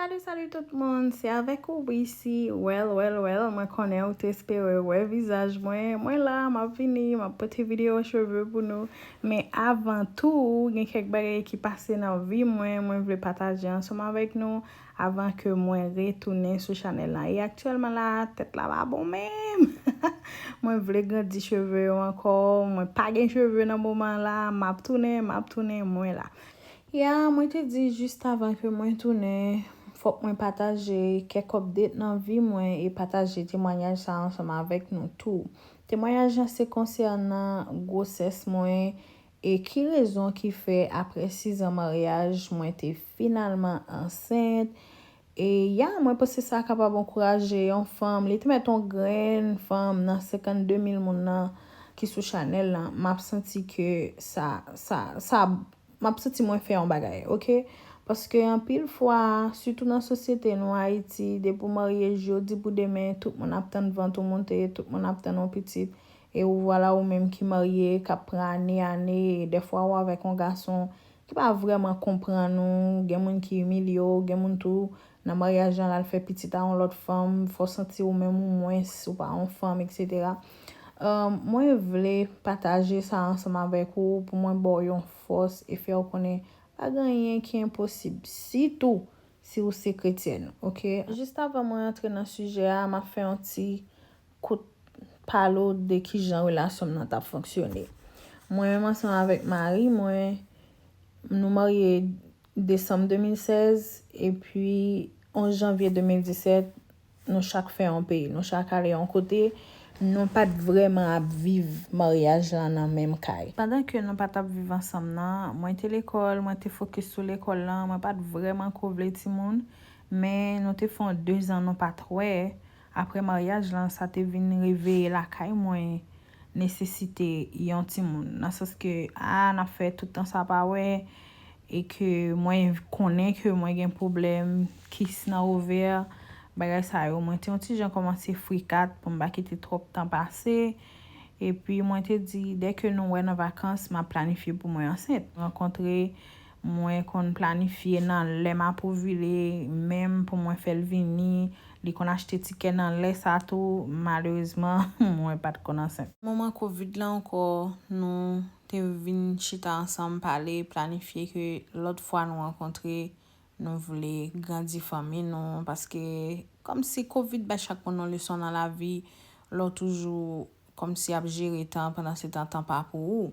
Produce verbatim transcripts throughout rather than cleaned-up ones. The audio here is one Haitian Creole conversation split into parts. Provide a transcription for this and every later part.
Salut, salut tout moun, se avèk ou Wissy. Well, well, well, mwen konnen ou te espere wè vizaj mwen. Mwen la, m ap vini, m ap pote videyo cheve pou nou. Men avan tou, gen kèk bagay ki pase nan vi mwen, mwen vle pataje ansanm avèk nou avan ke mwen retounen sou chanèl la. E aktyèlman la, tèt la pa bon menm. Mwen vle grandi cheve yo ankò, mwen pa gen cheve nan moman la, m ap tounen, m ap tounen, mwen la. Ya, mwen te di jis avan ke mwen tounen, fòk mwen pataje kèk update nan vi mwen e pataje temwayaj sa ansanm avèk nou tou. Temwayaj la se konsènan gwosès mwen e ki rezon ki fè apre sizan maryaj mwen te finalman ansent. E ya, mwen panse sa kapab ankouraje yon fanm. Li te mèt yon grenn fanm nan senkannde mil moun nan ki sou chanèl lan. M ap santi ke sa, sa, sa, m ap santi mwen fè yon bagay, oke? Paske anpil fwa, sitou nan sosyete nou Ayiti, depi w marye jodi pou demen, tout moun ap tann vant ou moute, tout moun ap tann yon pitit. E ou vwala ou menm ki marye, k ap pran ane, ane, e dèfwa ou avèk yon gason ki pa vrèman konprann ou, gen moun ki imilye w, gen moun tou, nan maryaj lan, l al fè pitit a yon lòt fanm, fè w santi ou menm ou mwens, ou pa yon fanm, etsetera. Ahn, mwen vle pataje sa ansanm avèk ou pou mwen ba w yon fòs e fè w konnen pa gen anyen ki enposib, sitou si ou se kretyèn, oke? Jis avan mwen antre nan sijè a, m ap fè yon ti kout pale w de kijan relasyon m nan t ap fonksyone. Mwen menm ansanm avèk mari mwen, nou marye desanm de mil sèz, epi onz janvye de mil disèt, nou chak fè yon peyi, nou chak ale yon kote, nou pa t vrèman ap viv maryaj lan nan menm kay. Pandan ke nou pa t ap viv ansanm nan, mwen te lekòl, mwen te fokis sou lekòl lan, mwen pa t vrèman ko vle timoun, men nou te fè yon dezan nou pa t wè. Apre maryaj lan, sa te vin reveye lakay mwen nesesite yon timoun. Nan sans ke, a, n ap fè tout tan sa pa wè, e ke mwen konnen ke mwen gen pwoblèm kis nan ovè, bagay sa yo, mwen te yon ti jan kòmanse frikat pou m pa kite twòp tan pase. Epi mwen te di, dè ke nou wè nan vakans, m ap planifye pou mwen ansent. Rankontre, mwen konn planifye nan lè m ap ovile, menm pou mwen fè l vini, li konn achte tikè nan lè sa tou, malerezman, mwen pa t konn ansent. Moman kovid la ankò, nou te vin chita ansanm pale, planifye ke lòt fwa nou rankontre, nou vle grandi fanmi nou, paske kòmsi kovid bay chak moun yon leson nan lavi, lè w toujou kòmsi ap jere tan, pandan se tan, tan pa pou ou.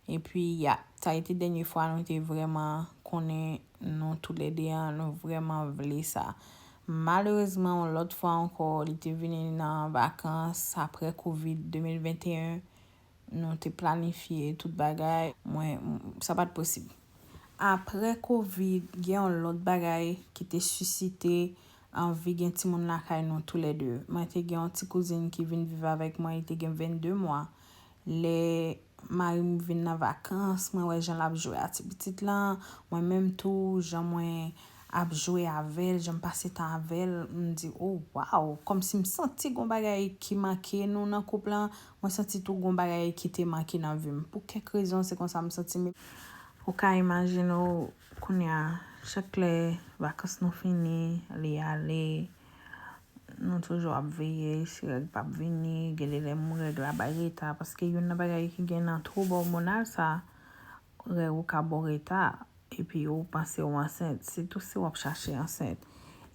Epi, ya, sa a ete dènye fwa nou te vrèman konnen nou toulède an, nou vrèman vle sa. Malerezman, yon lòt fwa ankò, li te vini nan vakans apre kovid de mil venteyen. Nou te planifye tout bagay. Mwen, m, sa pa t posib. Apre kovid, gen yon lòt bagay ki te sisite anvi gen timoun lakay nou toulède. Mwen te gen yon ti kouzin ki vin viv avèk mwen, li te gen vennde mwa. Lè mari m vin nan vakans, mwen wè jan l ap jwe a ti pitit lan. Mwen menm tou, jan mwen ap jwe avè l, jan m pase tan avè l, m di, o, waw, kòmsi m santi gon bagay ki manke nou nan koup lan, mwen santi tou gon bagay ki te manke nan vi m. Pou kèk rezon, se konsa m santi m. Ou ka imajine w, kounye a, chak lè vakans nou fini, li ale, nou toujou ap veye si règ p ap vini, gen de lè m règ la bay reta, paske youn nan bagay ki gen nan twoub òmonal sa, règ ou ka ba w reta, epi ou panse w ansent, sitou si w ap chache ansent.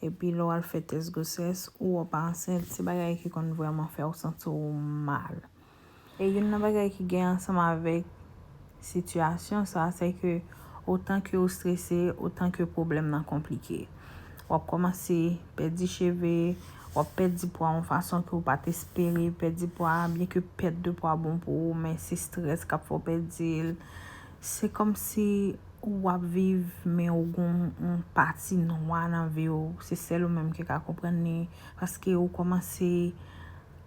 Epi lè w al fè tès gwosès, ou wè w pa ansent, se bagay ki konn vrèman fè w santi w mal. E youn nan bagay ki gen ansanm avèk sitiyasyon sa, se ke otan ke ou strese, otan ke pwoblèm nan konplike. W ap kòmanse pèdi cheve, w ap pèdi pwa yon fason ke w pa t espere, pèdi pwa, byenke pèt de pwa bon pou ou, men se estrès k ap fè w pèdi l. Se kòmsi w ap viv, men ou gon yon pati nwa nan vi w. Se sèl ou menm ki ka konprann li, paske ou kòmanse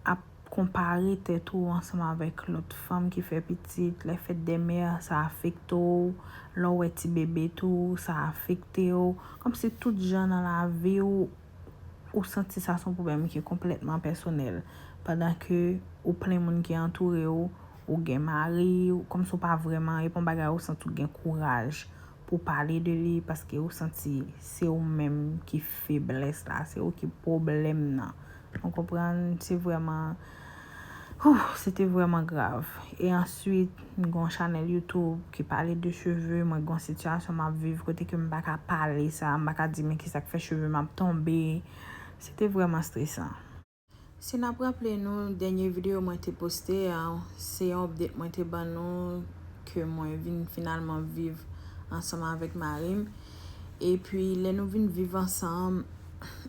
ap konpare tèt ou ansanm avèk lòt fanm ki fè pitit. Lè fèt dè mè, sa afekte w. Lè w wè ti bebe tou, sa afekte w. Kòmsi tout jan nan lavi w, ou santi sa se yon pwoblèm ki konplètman pèsonèl. Pandan ke ou plen moun ki antoure w, ou gen mari, ou, kòmsi w pa vrèman, e pa yon bagay ou santi w gen kouraj ou pale de li, paske ou santi se ou menm ki feblès la, se ou ki pwoblèm nan. Ou konprann? Se vrèman, whew, se te vrèman grav. E answit, m gen yon chanèl YouTube ki pale de cheve, mwen gen yon sitiyasyon m ap viv kote ke m pa ka pale sa, m pa ka di men kisa k fè cheve m ap tonbe. Se te vrèman stresan. Si n ap raple nou, dènye videyo mwen te poste a, se yon update mwen te ban nou ke mwen vin finalman viv ansanm avèk mari m. Epi, lè nou vin viv ansanm,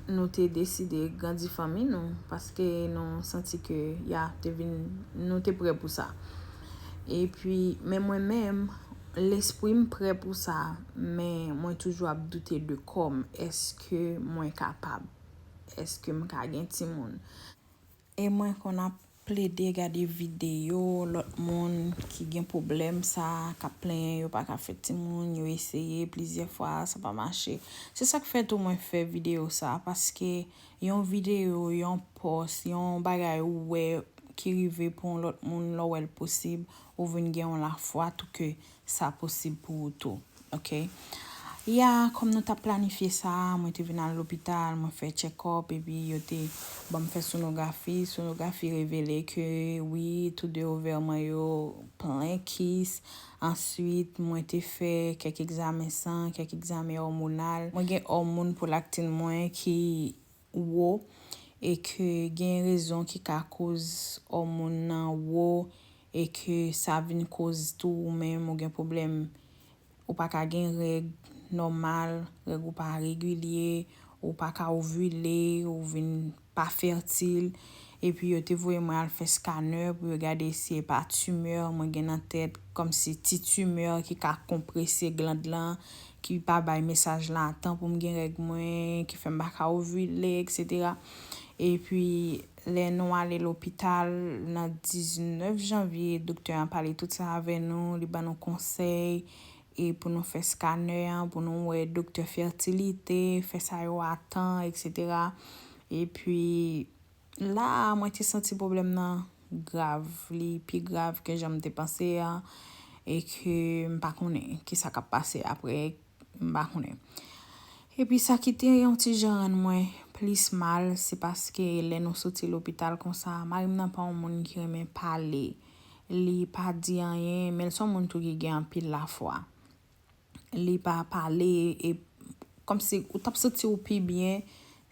nou te deside grandi fanmi nou, paske nou santi ke, ya, te vin, nou te prè pou sa. Epi, men mwen menm, lespri m prè pou sa, men mwen toujou ap doute de kò m. Èske mwen kapab? Èske m ka gen timoun? E mwen konn ap plede gade videyo lòt moun ki gen pwoblèm sa, k ap plenyen yo pa ka fè timoun, yo eseye plizyè fwa, sa pa mache. Se sa k fè tou mwen fè videyo sa, paske yon videyo, yon pòs, yon bagay ou wè ki rive pou yon lòt moun, lè w wè l posib, ou vin gen yon lafwa tou ke sa posib pou ou tou. Ok. Ya, kòm nou t ap planifye sa, mwen te vin al lopital, mwen fè check-up, epi yo te ban m fè sonografi. Sonografi revele ke wi, tou de ovè mwen yo plen kis. Answit, mwen te fè kèk egzamen san, kèk egzamen òmonal. Mwen gen òmòn pwolaktin mwen ki wo, e ke gen rezon ki ka koz òmòn nan wo, e ke sa vin koz tou ou menm ou gen pwoblèm, ou pa ka gen règ nòmal, règ ou pa regilye, ou pa ka ovile, ou vin pa fètil. Epi yo te voye mwen al fè scanner pou yo gade si e pa timè mwen gen nan tèt, kòmsi ti timè ki ka konprese gland lan, ki pa bay mesaj lan a tan pou m gen règ mwen, ki fè m pa ka ovile, et cetera. Epi, lè nou ale lopital nan diznèf janvye, doktè an pale tout sa avè nou, li ban nou konsèy, e pou nou fè scanner an, pou nou wè doktè fètilite, fè sa yo a tan, et cetera. Epi, la a, mwen te santi pwoblèm nan grav, li pi grav ke jan m te panse a, e ke m pa konnen kisa k ap pase apre, m pa konnen. Epi sa ki te yon ti jan rann mwen plis mal, se paske lè nou soti lopital konsa, mari m nan pa yon moun ki renmen pale. Li pa di anyen, men l se yon moun tou ki gen anpil lafwa. Li pa pale, e kòmsi ou t ap santi w pi byen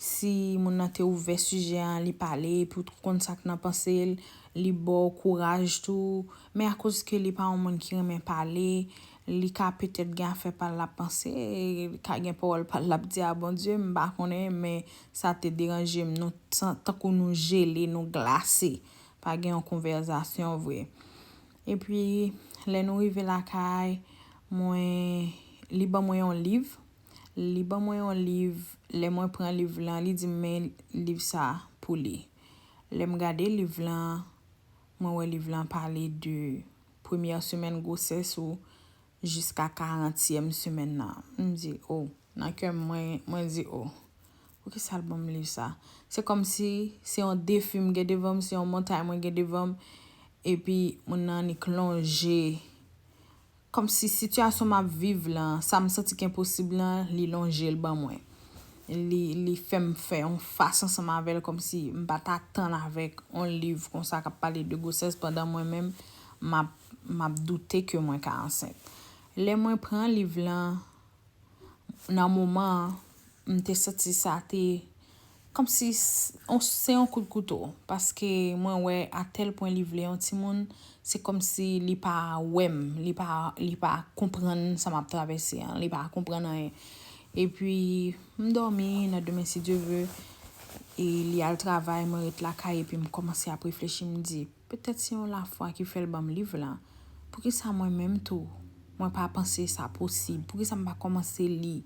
si moun nan te ouvè sijè an, li pale, epi w t konn sa k nan panse l, li ba w kouraj tou. Men akoz ke li pa yon moun ki renmen pale, li ka petèt gen afè pa l l ap panse, li ka gen pawòl pa l l ap di a Bondye, m pa konnen, men sa te deranje m. Nou san-, tankou nou jele, nou glase. Pa gen yon konvèzasyon vre. Epi, lè nou rive lakay, mwen, li ban mwen yon liv. Li ban mwen yon liv. Lè mwen pran liv lan, li di m, "Men liv sa pou li." Lè m gade liv lan, mwen wè liv lan pale de premyè semèn gwosès ou jiska karantyèm semèn nan. M di, "O." Nan kè m, mwen, mwen di, "O, poukisa l ban m liv sa?" Se kòmsi se yon defi m gen devan m, se yon montay mwen gen devan m, epi moun nan annik lonje. Kòmsi sitiyasyon m ap viv lan, sa m santi k enposib lan, li lonje l ban mwen. Li, li fè m fè yon fas ansanm avè l, kòmsi m pa t atann avèk yon liv konsa k ap pale de gwosès pandan mwen menm, m ap, m ap doute ke mwen ka ansent. Lè mwen pran liv lan, nan moman an, m te santi sa te kòmsi s-, on, se yon kout kouto, paske mwen wè atèl pwen li vle yon timoun, se kòmsi li pa wè m, li pa, li pa konprann sa m ap travèse an, li pa konprann anyen. Epi, m dòmi, nan demen, si Dye vle, e li al travay, mwen ret lakay, epi m kòmanse ap reflechi, m di, "Petèt se yon lafwa ki fè l ban m liv lan. Poukisa mwen menm tou, mwen pa panse sa posib? Poukisa m pa kòmanse li?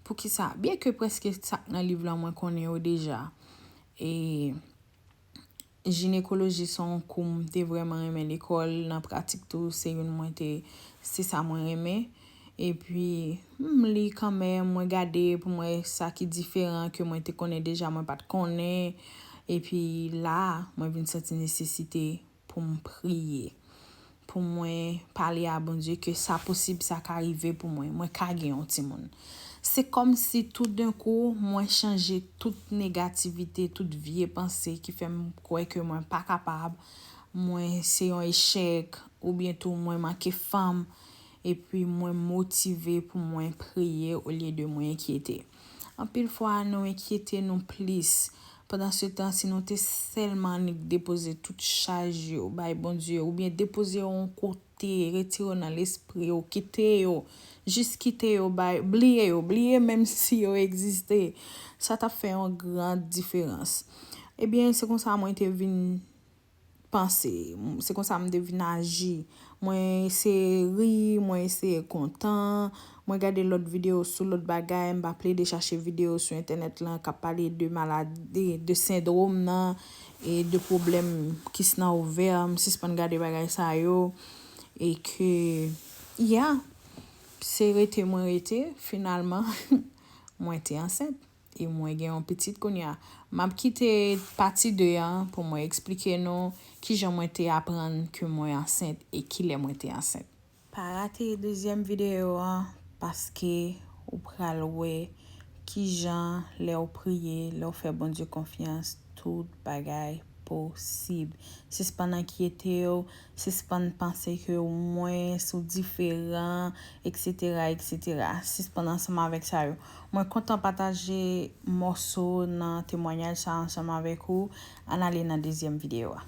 Poukisa?" Byenke prèske sa k nan liv lan mwen konnen yo deja. E jinekoloji se yon kou m te vrèman renmen lekòl, nan pratik tou, se youn mwen te, se sa mwen renmen. Epi, m li kanmenm, mwen gade pou m wè sa ki diferan ke mwen te konnen deja, mwen pa t konnen. Epi la, mwen vin santi nesesite pou m priye. pou mwen pale a Bondye ke sa posib, sa ka rive pou mwen, mwen ka gen yon timoun. Se kòmsi toudenkou mwen chanje tout negativite, tout vye panse ki fè m kwè ke mwen pa kapab, mwen se yon echèk, oubyen tou mwen manke fanm, epi mwen motive pou mwen priye olye de mwen enkyete. Anpil fwa, nou enkyete nou plis. Pandan se tan, si nou te sèlman annik depoze tout chaj yo bay Bondye, oubyen depoze yo yon kote, retire yo nan lespri yo, kite yo, jis kite yo, bay, bliye yo, bliye menm si yo egziste, sa t ap fè yon gran diferans. Ebyen, se konsa mwen te vin panse. Se konsa m te vin aji. Mwen eseye ri, mwen eseye kontan. Mwen gade lòt videyo sou lòt bagay. M pa plede chache videyo sou entènèt lan k ap pale de maladi, de sendwòm nan, e de pwoblèm kis nan ovè. M sispann gade bagay sa yo. E ke, yeah, se rete mwen rete, finalman, mwen te ansent. E mwen gen yon pitit kounye a. M ap kite pati de an pou mwen eksplike nou kijan mwen te aprann ke mwen ansent e kilè mwen te ansent. Pa rate dezyèm videyo an, paske ou pral wè kijan lè w priye, lè w fè Bondye konfyans, tout bagay posib. Sispann enkyete w, sispann panse ke w mwens, ou diferan, et cetera, et cetera. Sispann ansanm avèk sa yo. Mwen kontan pataje mòso nan temwayaj sa ansanm avèk ou. Ann ale nan dezyèm videyo a.